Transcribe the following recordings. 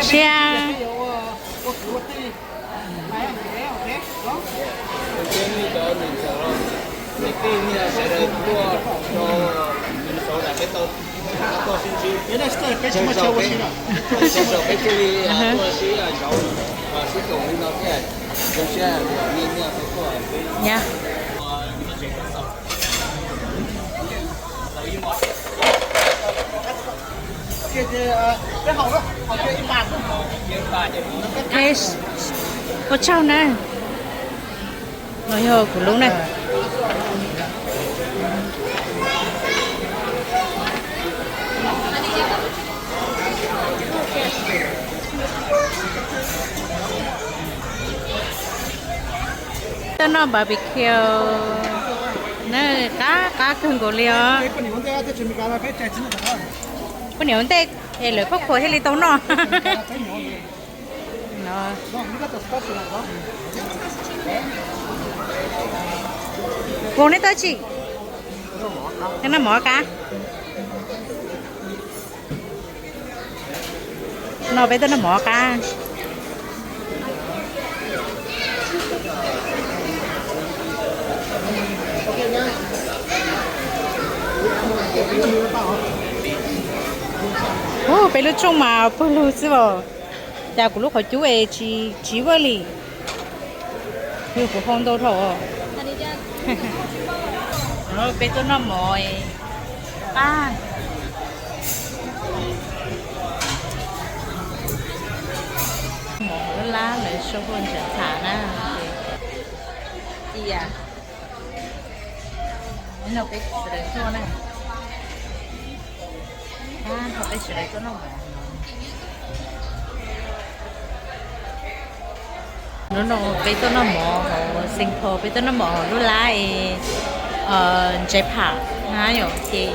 Sia. Ya. Ua tsaug na. No yog kuv lub na. Tuaj noj barbecue na, qab qab kawg nkaus li os. Poj niam ua ntej es lawv khuab khuas thiaj li tau noj. Vauv, neb tuaj tsi? Noj mov qab. No peb tuaj noj mov qab. Ub, peb lub rooj mas pawg lug xwb os. Cas kuv lub qhov cub es tsis, tsis vaj li. Yog kuv hau ntau dhau. Peb tuaj noj mov qab. Mov lab lawv sau hu ntsav tham na. Cia no peb sawv daws tuaj na. Peb sawv daws tuaj noj mov. Hnub no peb tuaj noj mov hauv Saint Paul, peb tuaj noj mov hauv lub lab es ntsav pham na yom, ces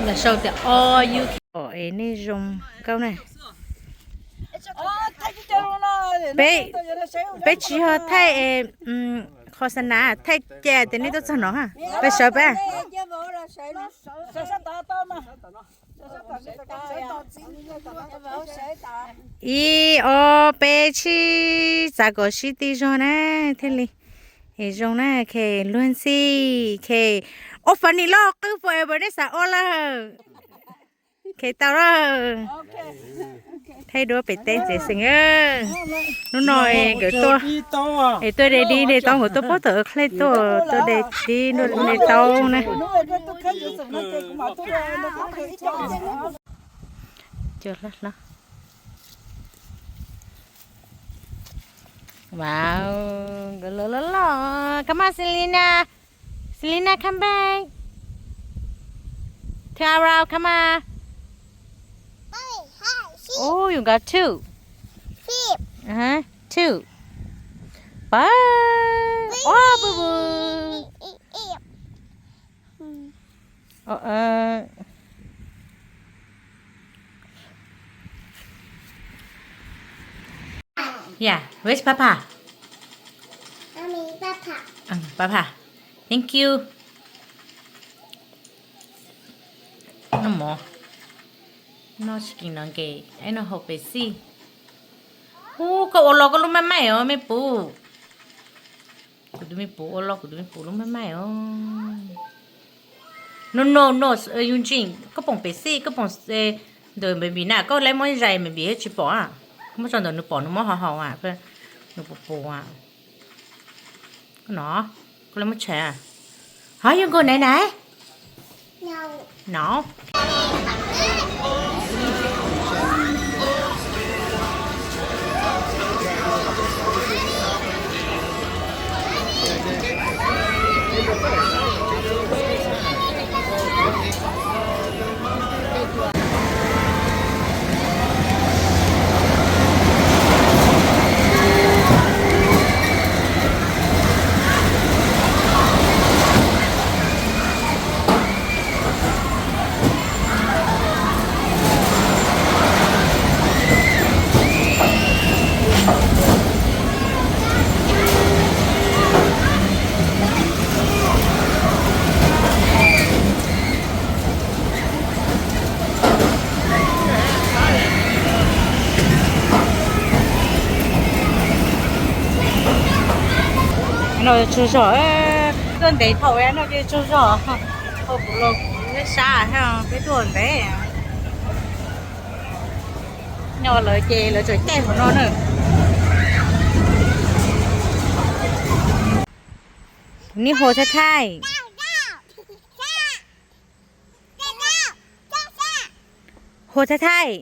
lawv sau tias all you can es nej zoo nkauj na. Peb, peb tsis yog thaij khos xa nas, thaij cia tias nej tuaj txog no ha. Peb sawv peb. Ib ob peb, tsib, txav kom sib tw zog na thiaj li es zoo na. Khe luag ntxhi, khe ua funny loj qwb forever nej xav ua lawm. Khe tau lawm. Thaij duab pem teb txiav xeem. Hnub no nkawd tuaj, es tuaj de dib de taub, nkawd tuaj puag tom Oakland tuaj, tuaj de dib de taub na. Wow, nkawd loj loj. Come on, Selena. Selena, come back. Turn around, come on. Oh, you got two. Uh-huh. Two. Bye. Oh, boo boo. Ơ, ơ. Yeah, where's Papa? Mommy, Papa. Um, Papa. Thank you. Noj mov. Noj tsis kim no nkev, ib no haus Pepsi. Ub, koj ua los koj lub maij maij os me puv. Kuv tus me puv ua los kuv tus me puv lub maij maij os. No, no, no, Eugene, koj pom Pepsi, koj pom ntawm baby na, koj lawv muab zais baby thiab tsis pom a. Koj muab tso ntawm nws pom nws muab haus haus a, nws puv puv a. Koj no, koj lawv muab tshais a. Hov, yuav nkaus naiv naiv. No. No tsaug zog, tuaj ntev thaum no ces tsaug zog. Hauv kuv los kuv sab sab, peb tuaj ntev. No lawv ces lawv tseem caij hauv no na. Kuv nim hu thaij thaij. Hu thaij thaij.